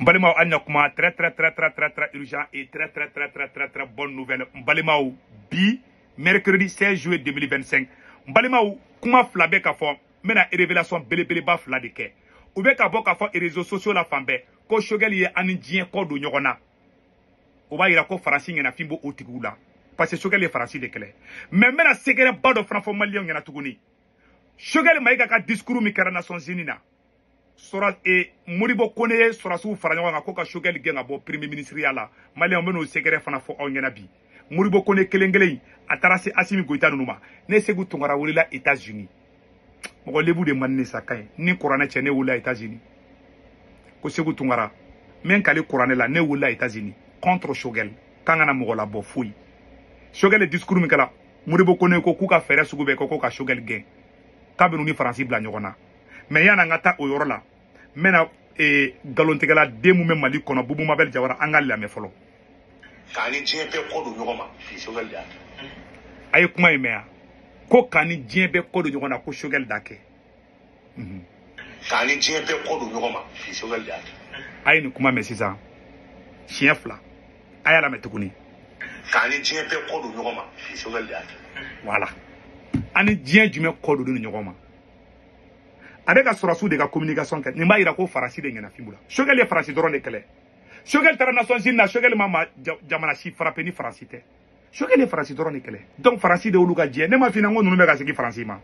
N balimaw, an ɲakuma, très très très très très très urgent et très très très très très très bonne nouvelle. N balimaw, bi mercredi 16 juillet 2025, n balimaw, kuma fila bɛ ka fɔ. N bɛna révélation belebeleba fila de kɛ. U bɛ ka bɔ k'a fɔ réseaux sociaux la fan bɛɛ ko Choguel ye an ni diɲɛ kɔ don ɲɔgɔn na. O b'a yira ko Faransi ɲɛnafin b'o o tigiw la, parce que Choguel ye Faransi de kɛlɛ. Mais n bɛna secret ba dɔ fana fɔ maliyɛnw ɲɛna tuguni. Choguel Maïga ka discours min kɛra Nations Unies na, sɔrɔ e Modibo Kone ye sɔrɔsiw fara ɲɔgɔn kan ko ka Choguel gɛn ka bɔ premier ministre ya la. Maliyɛnw, bɛn'o secret fana fɔ aw ɲɛna bi. Modibo Kone kelen kelen in, a taara se Assimi Goïta ninnu ma. Ne Sékou Tounkara wulila États-Unis, mɔgɔ lebu de man ne sa ka ɲi ni kuranɛ cɛ. Ne wulila États-Unis ko Sékou Tounkara n bɛ n kali kuranɛ la, ne wulila États-Unis contre Choguel, k'an kana mɔgɔ labɔ foyi. Choguel ye discours min kɛla, Modibo Kone ko k'u ka fɛɛrɛ sugu bɛɛ kɛ ko ka Choguel gɛn, k'a bɛ n'u ni Faransi bila ɲɔgɔn na. Mais yanni an ka taa o yɔrɔ la, n bɛna nkalontigɛla den mun bɛ Mali kɔnɔ, Boubou Mabel Diawara, an ka lamɛn fɔlɔ. K'a ni diɲɛ bɛɛ kɔ don ɲɔgɔn ma bi, Choguel de y'a kɛ. A ye kuma in mɛn yan, ko k'a ni diɲɛ bɛɛ kɔ don ɲɔgɔn na, ko Choguel d'a kɛ. K'a ni diɲɛ bɛɛ kɔ don ɲɔgɔn ma bi, Choguel de y'a kɛ. A ye nin kuma mɛn sisan siɲɛ fila, a y'a lamɛn tuguni. K'a ni diɲɛ bɛɛ kɔ don ɲɔgɔn ma bi, Choguel de y'a kɛ. Voilà, an ni diɲɛ jumɛn kɔ don ni ɲɔgɔn ma? A bɛ ka sɔrɔsiw de ka communication kɛ. Nin b'a yira ko Faransi de ɲɛnafin b'u la. Choguel ye Faransi dɔrɔn de kɛlɛ. Choguel taara Nations Unies na, Choguel ma jamana si frappé ni Faransi tɛ. Choguel ye Faransi dɔrɔn de kɛlɛ, donc Faransi de y'olu ka diɲɛ. Ne ma f'i ɲɛna ko ninnu bɛ ka segin Faransi ma,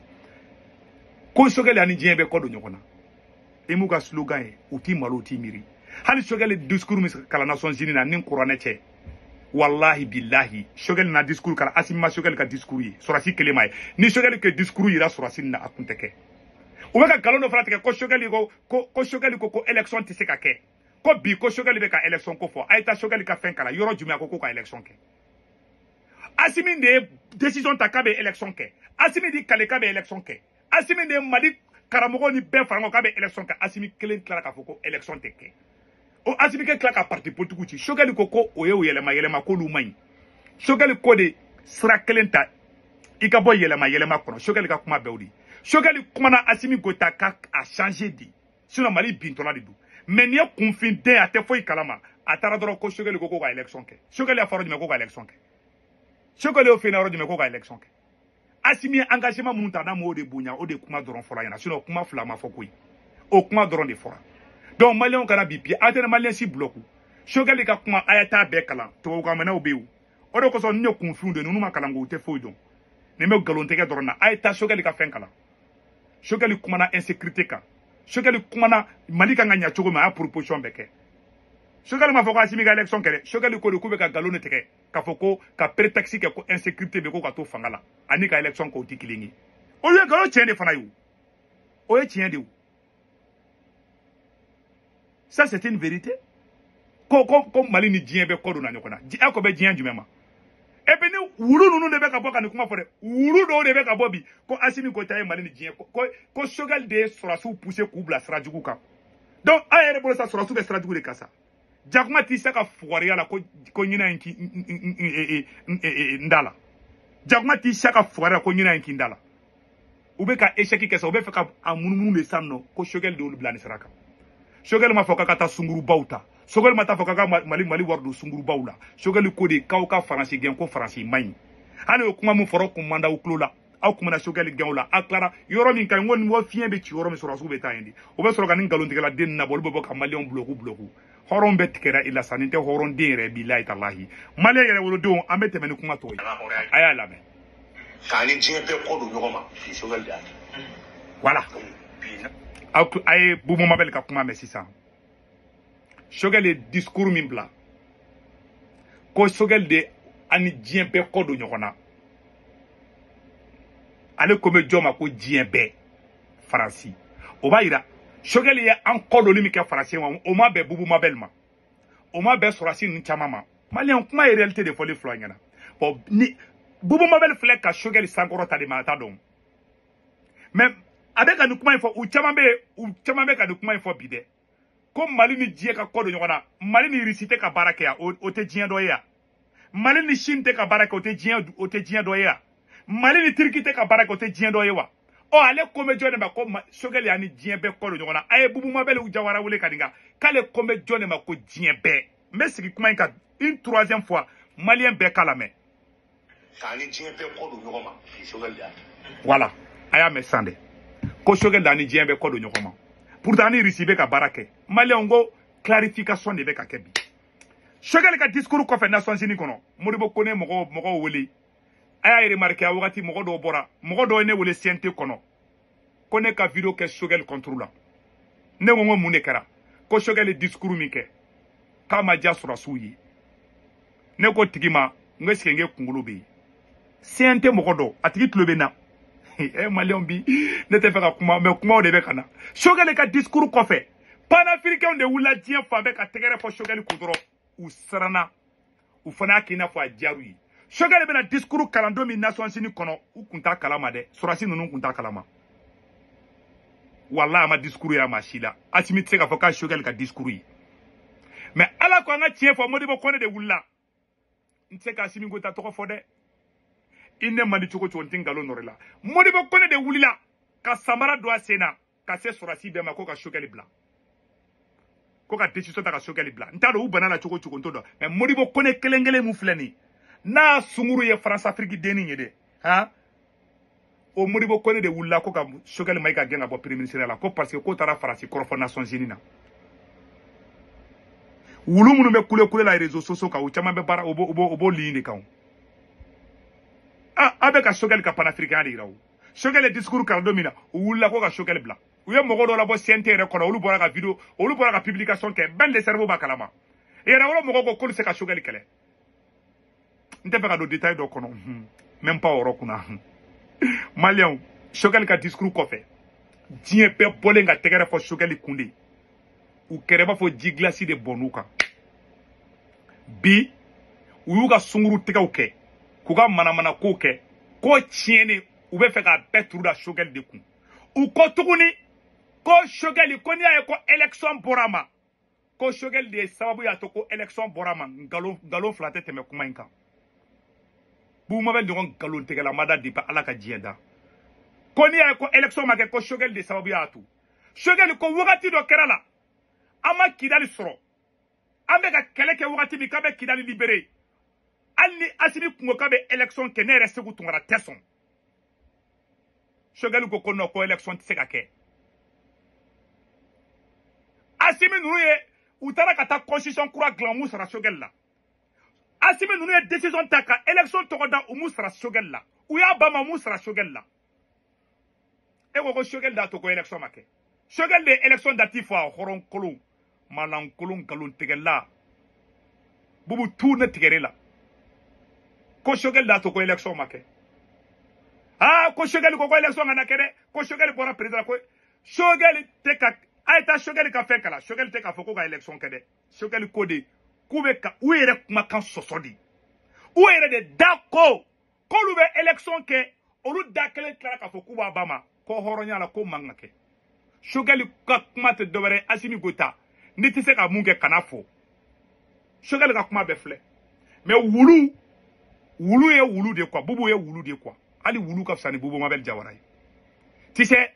ko Choguel ani diɲɛ bɛ kɔ don ɲɔgɔn na. I m'u ka slogan ye, u t'i malo, u t'i miiri. Hali Choguel ye discours min kalan Nations Unies na ni kuranɛ cɛ, wallahi billahi, Choguel na discours kalan, Assimi ma Choguel ka discours ye sɔrɔsi kelen ma ye. Ni Choguel ka discours yira sɔrɔsi na, a kun tɛ kɛ. U bɛ ka nkalon dɔ fana tigɛ ko Choguel ko ko Choguel ko ko élection tɛ se ka kɛ, ko bi ko Choguel bɛ ka élection ko fɔ. A ye taa Choguel ka fɛn kalan yɔrɔ jumɛn, a ko ko ka élection kɛ? Assimi de ye décision ta k'a bɛ élection kɛ. Assimi di kale k'a bɛ élection kɛ. Assimi de ye Mali karamɔgɔ ni bɛɛ fara ɲɔgɔn k'a bɛ élection kɛ. Assimi kelen tilara k'a fɔ ko élection tɛ kɛ. O Assimi kɛ tila ka parti politique ci. Choguel ko ko o ye o yɛlɛma yɛlɛma k'olu man ɲi. Choguel ko de sira kelen ta i ka bɔ yɛlɛma yɛlɛma kɔnɔ. Choguel ka kuma bɛɛ o de. Choguel kumana Assimi Goïta ka a changer de, sinon Mali bintɔla de don. Mais nin ye kunfin den, a tɛ foyi kalama. A taara dɔrɔn ko Choguel ko ko ka élection kɛ. Choguel y'a fɔ yɔrɔ jumɛn ko ka élection kɛ? Choguel y'o f'i ɲɛna yɔrɔ jumɛn ko ka élection kɛ? Assimi ye engagement minnu ta, n'a m'o de bonya, o de kuma dɔrɔn fɔra ɲɛna. Sinon kuma fila ma fɔ koyi, o kuma dɔrɔn de fɔra. Donc maliyɛnw kana bi a tɛ maliyɛn si bloquer. Choguel ka kuma, a ye taa bɛɛ kalan, tubabukan mɛnnaw bɛ yen. O de kosɔn ninnu ye kunfinw de ye, ninnu ma kalan ko u tɛ foyi dɔn. Nin bɛ nkalon tigɛ dɔrɔn na. A ye taa Choguel ka fɛn kalan. Choguel kumana insécurité kan, Choguel kumana Mali kan ka ɲɛ cogo min, a y'a proposition bɛɛ kɛ. Choguel ma fɔ ko Assimi ka élection kɛ dɛ. Choguel ko de k'u bɛ ka nkalon de tigɛ k'a fɔ ko ka prétexte kɛ ko insécurité bɛ, ko ka to fanga la ani ka élection kɛ, o tɛ kelen ye. O ye nkalon tiɲɛ de fana ye, o o ye tiɲɛ de ye o. Ça, c'est une vérité. Ko ko ko Mali ni diɲɛ bɛ kɔ donna ɲɔgɔn na. A ko bɛ diɲɛ jumɛn ma? Et puis ni wulu ninnu de bɛ ka bɔ ka nin kuma fɔ dɛ. Wulu dɔw de bɛ ka bɔ bi ko Assimi Goïta ye Mali ni diɲɛ ko ko Choguel de ye sɔrɔsiw pousser k'u bila sira jugu kan. Donc an yɛrɛ bolo sa, sɔrɔsiw bɛ sira jugu de kan sa. Jakuma t'i se ka fugariya la ko ko ɲinɛ in k'i n da la. Jakuma t'i se ka fugariya ko ɲinɛ in k'i da la. U bɛ ka échec kɛ sa, u bɛ fɛ ka a munumunu de sisan nɔ ko Choguel de y'olu bila nin sira kan. Choguel ma fɔ k'a ka taa sungurubaw ta. Choguel ma taa fɔ k'a ka Mali wari don sungurubaw la. Choguel ko de k'aw ka Faransi gɛn, ko Faransi man ɲi. Hali o kuma min fɔra, o kun man d'aw tulo la. Aw kun bɛna Choguel gɛn o la. A tilara yɔrɔ min ka ɲi, ko nin ko fiɲɛ bɛ ci yɔrɔ min, sɔrɔsiw bɛ taa yen de. O bɛ sɔrɔ ka nin nkalontigɛla den ninnu nabɔ, olu bɛ bɔ ka maliyɛnw bloku bloku. Hɔrɔn bɛɛ tigɛra i la sa, nin tɛ hɔrɔn den yɛrɛ bilayi talahi. Maliyɛn yɛrɛ wolodenw, an bɛ tɛmɛ ni kuma tɔ ye. A y'a lamɛn. K'a ni diɲɛ bɛɛ kɔ don ɲɔgɔn ma bi, Choguel de y'a kɛ. Voilà. Aw a ye Boubou Mabel ka kuma mɛn sisan. Choguel ye discours min bila ko Choguel de ani diɲɛ bɛɛ kɔ don ɲɔgɔn na, ale ko bɛ jɔn ma ko diɲɛ bɛɛ Faransi. O b'a yira Choguel ye an kɔ donni min kɛ Faransi ma, o ma bɛn Boubou Mabel ma, o ma bɛn sɔrɔsi ninnu caman ma. Maliyɛn, kuma ye réalité de fɔli fila ɲɛna. Bon, ni Boubou Mabel filɛ ka Choguel sankɔrɔta de ma, a t'a dɔn. Mais a bɛ ka nin kuma in fɔ, u caman bɛ yen, u caman bɛ ka nin kuma in fɔ bi dɛ, ko Mali ni diɲɛ ka kɔ don ɲɔgɔn na. Mali ni Irisi tɛ ka baara kɛ yan, o tɛ diɲɛ dɔ ye yan. Mali ni Chine tɛ ka baara kɛ, o tɛ diɲɛ dɔ ye yan. Mali ni Turki tɛ ka baara kɛ, o tɛ diɲɛ dɔ ye wa? Ɔ ale ko bɛ jɔn de ma ko Choguel y'a ni diɲɛ bɛɛ kɔ don ɲɔgɔn na. A ye Boubou Mabel Diawara wele ka nin kan k'ale ko bɛ jɔn de ma ko diɲɛ bɛɛ. N bɛ sigi kuma in kan une troisième fois, malien bɛɛ k'a lamɛn. K'a ni diɲɛ bɛɛ kɔ don ɲɔgɔn ma, Choguel de y'a kɛ. Voilà, a y'a mɛn sisan dɛ. Ko Choguel de ni diɲɛ bɛɛ kɔ don ɲɔgɔn ma. Pourtant ni Russie bɛ ka baara kɛ. Maliyɛnw ko clarification de bɛ ka kɛ bi. Choguel ka discours kɔfɛ Nations Unies kɔnɔ, Modibo Kone mɔgɔw wele. A y'a remarqué a wagati mɔgɔ dɔw bɔra, mɔgɔ dɔw ye ne wele CNT kɔnɔ. Ko ne ka vidéo kɛ Choguel contre la. Ne ko n ko mun de kɛra? Ko Choguel ye discours min kɛ, k'a ma diya sɔrɔdasiw ye. Ne ko tigi ma, n ko est-ce que n kunkolo bɛ yen? CNT mɔgɔ dɔ, a tigi tulo bɛ n na. Eh maliyɛnw bi, ne tɛ fɛ ka kuma, mais kumaw de bɛ ka na. Choguel ka discours kɔfɛ, panafricains de wulila diɲɛ fan bɛɛ ka tɛgɛrɛ fɔ Choguel kun dɔrɔn, u siranna. U fana y'a kɛ i n'a fɔ a diyar'u ye. Choguel bɛna discours kalan don min Nations Unies kɔnɔ, u kun t'a kalama dɛ. Sɔrɔdasi ninnu kun t'a kalama. Walahi a ma discours ye a ma si la. Assimi tɛ se k'a fɔ k'a Choguel ka discours ye. Mais Ala ko an ka tiɲɛ fɔ, Modibo Kone de wulila. N tɛ se ka Assimi Goïta tɔgɔ fɔ dɛ. I ne man di cogo cogo n tɛ nkalon nɔrɔ i la. Modibo Kone de wulila ka samara don a sen na ka se sɔrɔdasi bɛɛ ma ko ka Choguel bila. Ko ka décision ta ka Choguel bila. N t'a dɔn u banna la cogo cogo n t'o dɔn. Mais Modibo Kone kelen kelen mun filɛ nin ye, n'a sunkuru ye France Afrique dennin ye dɛ, han, o Modibo Kone de wulila ko ka Choguel Maïga gɛn ka bɔ premier ministre la ko parce que k'o taara Faransi kɔrɔfɔ Nations Unies na. Wulu minnu bɛ kule kule la réseaux sociaux kan, u caman bɛ baara o b'o ligne de kan. Ah, a bɛ ka Choguel ka panafricain de yira o. Choguel ye discours kalan don min na, u wulila ko ka Choguel bila. U ye mɔgɔ dɔw labɔ CNT yɛrɛ kɔnɔ, olu bɔra ka vidéo, olu bɔra ka publication kɛ, Ben le cerveau b'a kalama. Yɛrɛwolo mɔgɔw ko k'olu tɛ se ka Choguel kɛlɛ. N tɛ fɛ ka don détail dɔ kɔnɔ, même pas o yɔrɔ kunna. Maliyɛnw, Choguel ka discours kɔfɛ, diɲɛ bɛɛ bɔlen ka tɛgɛrɛ fɔ Choguel kun de. U kɛra i b'a fɔ ji glace de bɔnn'u kan. Bi, u y'u ka sunkuru tigɛw kɛ, k'u ka manamanakow kɛ, ko tiɲɛnen u bɛ fɛ k'a bɛɛ turu da Choguel de kun. U ko tuguni ko Choguel, ko n'i y'a ye ko élection bɔra a ma, ko Choguel de ye sababu y'a to ko élection bɔra a ma. Nkalon fila tɛ tɛmɛ kuma in kan. Boubou Mabel ɲɔgɔn nkalontigɛla ma da depuis Ala ka diɲɛ da. Ko n'i y'a ye ko élection ma kɛ, ko Choguel de sababu y'a to. Choguel ko wagati dɔ kɛra la, an ma Kidali sɔrɔ, an bɛ ka kɛlɛ kɛ wagati min k'a bɛ Kidali libéré. Hali ni Assimi kun ko k'a bɛ élection kɛ, ne yɛrɛ Sékou Tounkara tɛ sɔn. Choguel ko ko non, ko élection tɛ se ka kɛ. Assimi ninnu ye u taara ka taa constitution kura dilan, u m'u sara Choguel la. Assimi ninnu ye décision ta ka élection tɔgɔ da, u m'u sara Choguel la. U y'a ba ma, u m'u sara Choguel la. E ko ko Choguel d'a to ko élection ma kɛ. Choguel de ye élection date fɔ a hɔrɔnkolon, malankolon, nkalontigɛla. Boubou tu ne tigɛr'e la. Ko Choguel d'a to ko élection ma kɛ. Ah, ko Choguel ko ko élection kana kɛ dɛ. Ko Choguel bɔra président ko Choguel tɛ ka a ye taa Choguel ka fɛn kala. Choguel tɛ k'a fɔ ko ka élection kɛ dɛ. Choguel ko de k'u bɛ ka u yɛrɛ kumakan sɔsɔ de. U yɛrɛ de da ko k'olu bɛ élection kɛ, olu da kelen tilara k'a fɔ k'u b'a ba ma ko hɔrɔnya la ko man ka kɛ. Choguel ka kuma tɛ dɔwɛrɛ ye, Assimi Goïta n'i tɛ se ka mun kɛ kana fɔ. Choguel ka kuma bɛɛ filɛ. Mais wulu ye wulu de quoi, Boubou ye wulu de quoi. Hali wulu ka fisa ni Boubou Mabel Diawara ye. Tu sais,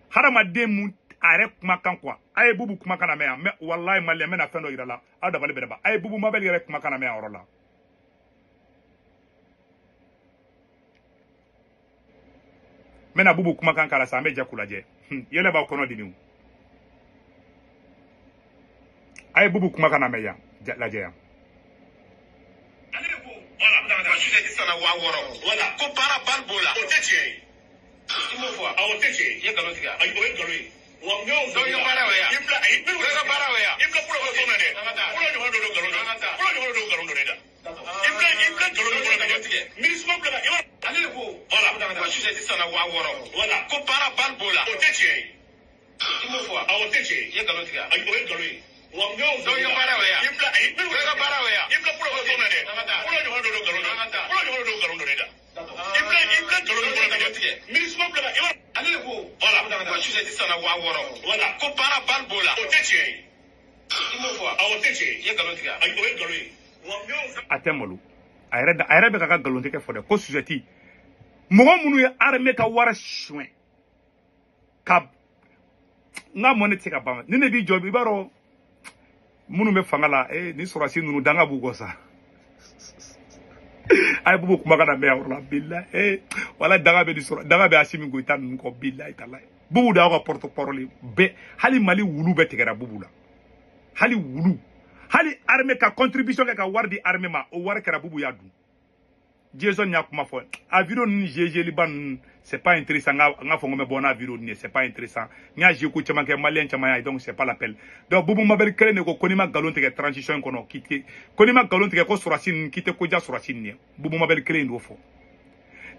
hadamaden mun a yɛrɛ kumakan quoi. A ye Boubou kumakan lamɛn yan, mais walahi maliyɛn n bɛna fɛn dɔ yira la, aw dabali bɛ ban. A ye Boubou Mabel yɛrɛ kumakan lamɛn yan yɔrɔ la. N bɛna Boubou kumakan k'a la sisan, an bɛ jɛ k'u lajɛ. Yɛlɛ b'aw kɔnɔ dimi o. A ye Boubou kumakan lamɛn yan, lajɛ yan. Voilà, ko baara bali b'o la. O tɛ tiɲɛ ye. I m'o fɔ wa? Awɔ, o tɛ tiɲɛ ye. I ye nkalon tigɛ wa? Ayi, o ye nkalon ye. Wa n y'o fɔ. Dɔw ye baara o ye wa? I bila, ayi, o ye ka baara o ye wa? I bila kura kɔnɔ dɛ. Kura ɲɔgɔn dɔ don nkalon dɔ. Kura ɲɔgɔn dɔ don nkalon dɔ de da. I bila nkalon dɔ kɔnɔ dɛ. Minisuma bila ka, i b'a. Ale de ko. Voilà. Ko sujɛti sanna 6000. Voilà. Ko baara bali b'o la. O tɛ tiɲɛ ye. I m'o fɔ wa? Awɔ, o tɛ tiɲɛ ye. I ye nkalon tigɛ wa? Ayi, o ye nkalon ye. Wa n y'o fɔ. Dɔw ye baara o ye wa? I bila, ayi, o ye ka baara o ye wa? I bila kura kɔnɔ dɛ. Kura ɲɔgɔn dɔ don nkalon dɔ. Kura ɲɔgɔn dɔ don nkalon dɔ de da. I bila nkalon dɔ kɔnɔ dɛ. Minisuma bila ka, i b'a. Ale de ko. Voilà. Ko sujɛti sanna 6000. Voilà. Ko baara bali b'o la. O tɛ tiɲɛ ye. I m'o fɔ wa? Awɔ, o tɛ tiɲɛ ye. I ye nkalon tigɛ wa? Ayi, o ye nkalon ye. Wa n y'o fɔ. A tɛ malo. A yɛrɛ bɛ k'a ka nkalon tigɛ fɔ dɛ, ko sujɛti. Mɔgɔ minnu ye armée ka wari suɲɛ. Ka n ka mɔne tɛ se ka ban ni ne b'i jɔ i b'a dɔn minnu bɛ fanga la ni sɔrɔsi ninnu danga b'u kɔ sa a ye Bubu kumakan na mɛn yan yɔrɔ la bilahi wala danga bɛ nin sɔrɔ danga bɛ Assimi Goïta ninnu kɔ bilahi talahi Bubu de y'aw ka porte parole bɛɛ hali Mali wulu bɛɛ tigɛra Bubu la hali wulu hali armée ka contribution kɛ ka wari di armée ma o wari kɛra Bubu y'a dun. Jason y'a kuma fɔ a vidéo ninnu GG-liba ninnu c'est pas intéressant n ka fɔ n ko n bɛ bɔ n'a vidéo ninnu ye c'est pas intéressant n y'a joué ko caman kɛ malien caman y'a ye donc c'est pas la peine. Donc Bubu Mabel kelen de ko ko n'i ma nkalon tigɛ transition in kɔnɔ k'i tɛ ko n'i ma nkalon tigɛ ko sɔrɔsi ninnu k'i tɛ ko diya sɔrɔsi ninnu ye Bubu Mabel kelen de y'o fɔ.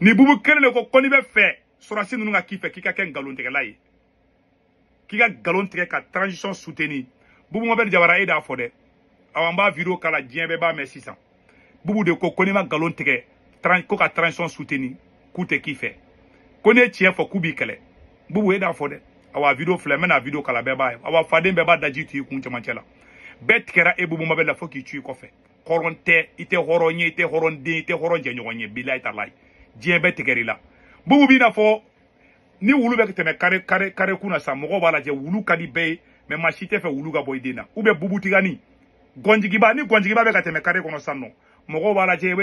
Ni Bubu kelen de ko ko n'i bɛ fɛ sɔrɔsi ninnu ka k'i fɛ k'i ka kɛ nkalontigɛla ye k'i ka nkalon tigɛ ka transition soutenir. Bubu Mabel Jawara e de y'a fɔ dɛ awɔ an b'a vidéo kala diɲɛ bɛɛ b'a mɛn sisan. Bubu de ko ko n'i ma nkalon tigɛ ko ka transition soutenir k'u tɛ k'i fɛ ko n'i ye tiɲɛ fɔ k'u b'i kɛlɛ. Bubu e d'a fɔ dɛ awa vidéo filɛ n bɛna vidéo kala bɛɛ b'a ye awa faden bɛɛ b'a daji tu i kun cɛmancɛ la bɛɛ tigɛra e Bubu Mabel la fo k'i tu i kɔfɛ. Hɔrɔn tɛ i tɛ hɔrɔn ye i tɛ hɔrɔn den i tɛ hɔrɔn jɛɲɔgɔn ye bilahi talahi diɲɛ bɛɛ tigɛr'i la. Bubu b'i n'a fɔ ni wulu bɛ tɛmɛ kare kun na sa mɔgɔw b'a lajɛ wulu ka di bɛɛ ye mais maa si tɛ fɛ wulu ka bɔ i den na ou bien bubutigani gɔnjigiba ni gɔnjigiba bɛ ka tɛmɛ kare kɔnɔ sisan nɔ mɔgɔw b'a lajɛ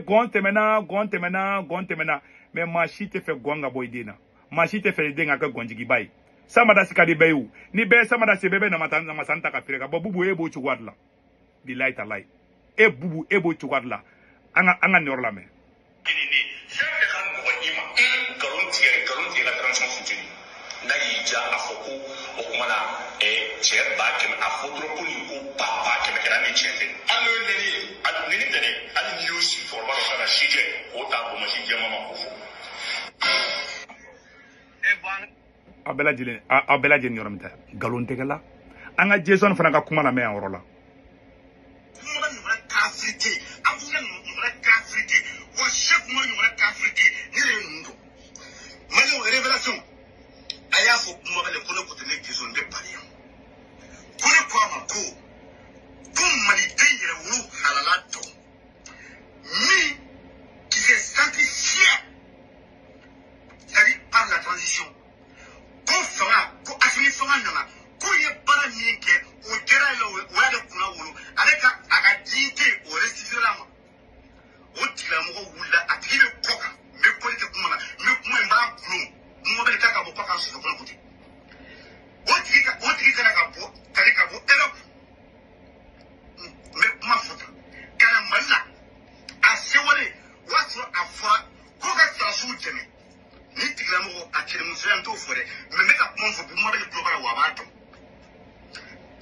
gɔn tɛmɛna gɔn tɛmɛna gɔn tɛmɛna mais maa si tɛ fɛ gɔn ka bɔ i den na maa si tɛ fɛ i den ka kɛ gɔnjigiba ye. Samadasi ka di bɛɛ ye o ni bɛɛ ye samadasi bɛɛ bɛ namasa ta ka feere ka bɔ. Bubu e b'o cogoya de la bilahi talahi e Bubu e b'o cogoya de la an ka nin yɔrɔ lamɛn. Fɛn bɛɛ ka nɔgɔn i ma nkalon tigɛ ka transition soutenir n'a y'i diya a fɔ ko o kuma na cɛ 100 000 a fɔ dɔrɔn ko nin ko 100 000 kɛra ni tiɲɛ tɛ hali n'o ye nɛni ye nɛni tɛ dɛ hali n'i y'o si cɛkɔrɔba dɔ ka na si jɛ k'o ta gomasi jɛman ma k'o fɔ. Aw bɛɛ lajɛlen yɔrɔ min ta nkalon tigɛla an ka Jason fana ka kuma lamɛn yan yɔrɔ la. Révélation a y'a fɔ kuma bɛɛ ko ne ko tɛ ne Jason bɛ Paris yan ko ne ko a ma ko maliden yɛrɛ wolo halala dɔn min qui s'est senti fier c'est-à-dire par la transition ko fanga ko Assimi fanga nana ko ye baara min kɛ o diyara ye o y'ale kunna wolo ale ka a ka dignité o restitué la ma o tigilamɔgɔ wulila a tigi bɛ kɔ kan n bɛ kɔli kɛ kuma na n bɛ kuma in b'a gulon mobili ta ka bɔ kɔ kan soso kɔnɔ ko ten o tigi kana ka bɔ tari ka bɔ Europe n bɛ kuma fɔ tan ka na Mali la a sewale o y'a sɔrɔ a fɔra ko ka sɔrɔsiw dɛmɛ ni tigilamɔgɔ a cɛnimusoya n t'o fɔ dɛ mais n bɛ ka kuma fɔ Bubu Mabel tulo b'a la wa a b'a dɔn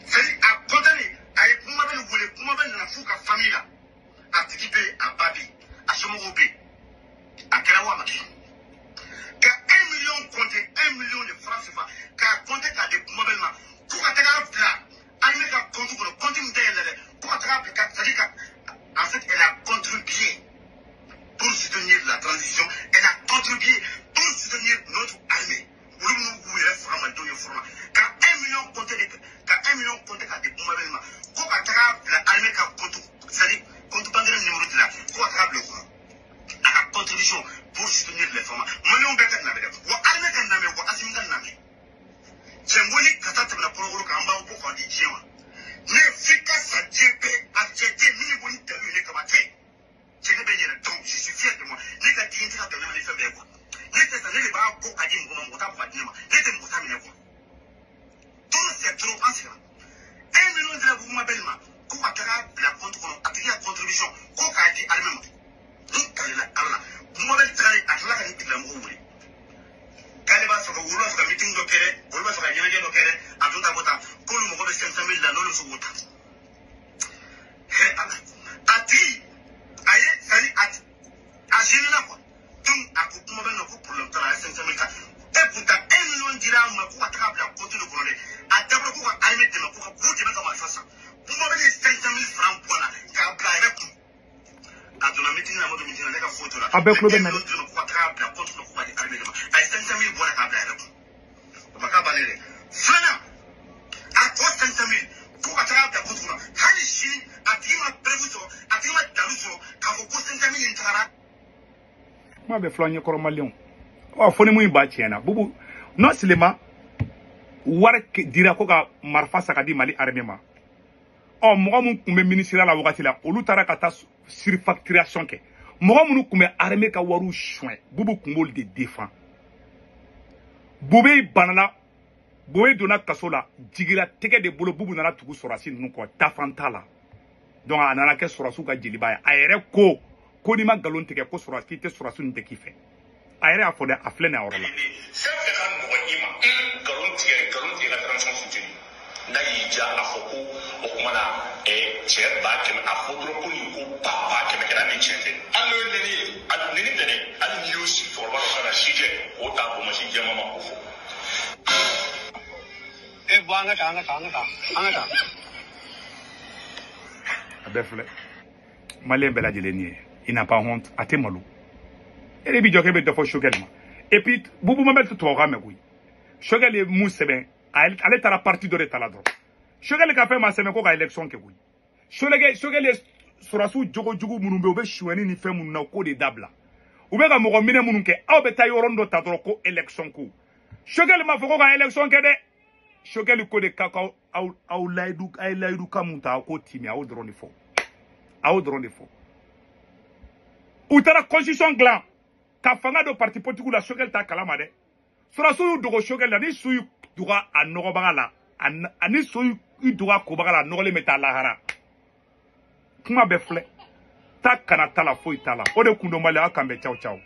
c'est-à-dire a kɔntane a ye Bubu Mabel wele Bubu Mabel nana f'u ka famille la a tigi bɛ yen a ba bɛ yen a somɔgɔw bɛ yen a kɛra wa a ma kɛ ka 1 million compter 1 million de francs CFA k'a compter k'a di Bubu Mabel ma ko ka taga bila armée ka compte kɔnɔ compte min dayɛlɛ dɛ ko ka taga bila c'est-à-dire ka en fait elle a contribué pour soutenir la transition elle a contribué pour soutenir notre armée olu minnu k'u yɛrɛ faga malidenw ye fɔlɔ ka 1 million compter de ka 1 million compter k'a di Bubu Mabel ma ko ka taga bila armée ka compte c'est-à-dire compte bancaire numéro de la ko ka taga bila o kɔnɔ a ka contribution pour soutenir les femmes maliyɛnw bɛɛ ka na dɛ wa armée ka na mɛn wa Assimi ka na mɛn cɛ n ko ni kata tɛmɛna kɔnɔkolo kan an b'aw bɔ k'aw di diɲɛ ma ne f'i ka sa diɲɛ bɛɛ a cɛ tɛ min bɛ bɔ ni dalu ye ne kama tɛ cɛ ne bɛ n yɛrɛ dɔn je suis fier de moi ne ka dignité ka dɔn ne ma ni fɛn bɛɛ ye quoi ne tɛ sa ne de b'a bɔ ka di mɔgɔ ma mɔgɔ t'a bɔ ka di ne ma ne tɛ mɔgɔ ta minɛ quoi trop c'est trop an sigira 1 million dira Bubu Mabel ma ko ka taga bila compte kɔnɔ a tigi ka contribution ko k'a di armée ma n kalila ala la Bubu Mabel tagalen a tilala ka nin tigilamɔgɔw wele k'ale b'a fɛ ka olu b'a fɛ ka meeting dɔ kɛ dɛ olu b'a fɛ ka ɲɛnajɛ dɔ kɛ dɛ a dun ta bɔ tan k'olu mago bɛ 500 000 la n'olu bɛ se k'o ta hɛ ala a tigi a ye c'est à dire a gêné la quoi donc a ko kuma bɛ na ko problème t'a la a ye 500 000 ta et pourtant 1 million dira a ma ko ka taga bila compte de kɔnɔ dɛ a dabɔra ko ka armée dɛmɛ ko ka k'u dɛmɛ ka marifa san Bubu Mabel ye 500 000 francs bɔ a la k'a bila a yɛrɛ kun a donna meeting na ma don meeting na ne ka foyi t'o la a bɛɛ tulo bɛ na dɛ ko ka taga bila compte kɔnɔ ko ka di armée de ma a ye 500 000 bɔ a la k'a bila a yɛrɛ kun o ma k'a bannen dɛ filanan a tɔ 500 000 ko ka taga bila compte kɔnɔ hali sini a tigi ma preuve sɔrɔ a tigi ma dalu sɔrɔ k'a fɔ ko 500 000 in tagara. Kuma bɛ fila ɲɛkɔrɔ maliyɛnw ɔ fo ni mun b'a tiɲɛ na Bubu Non seulement wari dira ko ka marifa san ka di Mali armée ma, ɔ mɔgɔ mun tun bɛ ministère la wagati la, olu taara ka taa surfacturation kɛ. Mɔgɔ minnu tun bɛ armée ka wariw suɲɛ, Boubou tun b'olu de défend. Boubou banana, Boubou donna kaso la, jigira tɛgɛ de bolo. Boubou nana tugu sɔrɔdasi ninnu kɔ, tafan t'a la. Donc a nana kɛ sɔrɔdasiw ka jeliba ye. A yɛrɛ ko ko n'i ma nkalon tigɛ ko sɔrɔdasi k'i tɛ sɔrɔdasi ninnu tɛ k'i fɛ. A yɛrɛ y'a fɔ dɛ, a filɛ nin yɔrɔ la. Fɛn fɛn ka nɔgɔn i ma, nkalon tigɛ, nkalon tigɛ ka transition soutenir. N'a y'i diya, a fɔ ko o kuma na cɛ 100 000, a fɔ dɔrɔn ko nin ko ba 100 000 kɛra ni tiɲɛ tɛ. Hali n'o ye nɛni ye, nɛni tɛ dɛ, hali n'i y'o sigi cɛkɔrɔba dɔ ka na si jɛ k'o ta k'o ma si jɛman ma k'o fɔ. E bɔ an ka taa, an ka taa, an ka taa, an ka taa. A bɛɛ filɛ, maliyɛn bɛɛ lajɛlen ye, il n'a pas honte, a tɛ malo. E de b'i jɔ k'e bɛ dɔ fɔ Choguel ma. Et puis Boubou Mabel tɛ tubabukan mɛn koyi. Choguel ye mun sɛbɛn? Ale taara parti dɔ de ta la dɔrɔn. Choguel ka fɛn ma sɛbɛn ko ka élection kɛ koyi. Choguel ye sɔrɔdasiw jogojugu minnu bɛ yen, u bɛ sonyɛni ni fɛn minnu na, k'o de dabila. U bɛ ka mɔgɔ minɛ minnu kɛ, aw bɛ taa yɔrɔnin dɔ ta dɔrɔn ko élection ko. Choguel ma fɔ ko ka élection kɛ dɛ. Choguel ko de k'aw aw layidu, a ye layidu kan mun ta, aw k'o timi. A y'o dɔrɔn de fɔ, a y'o dɔrɔn de fɔ. U taara constitution dilan ka fanga don parti politique la, Choguel t'a kalama dɛ. Sɔrɔdasiw y'u dogo Choguel la. Ni su y'u dogo a nɔgɔbaga la, ani su y'u dogo a kobaga la, a nɔgɔlen bɛ taa lahara. Kuma bɛɛ filɛ, ta kana ta la, foyi t'a la. O de kun don Mali, aw kan bɛn, caw caw.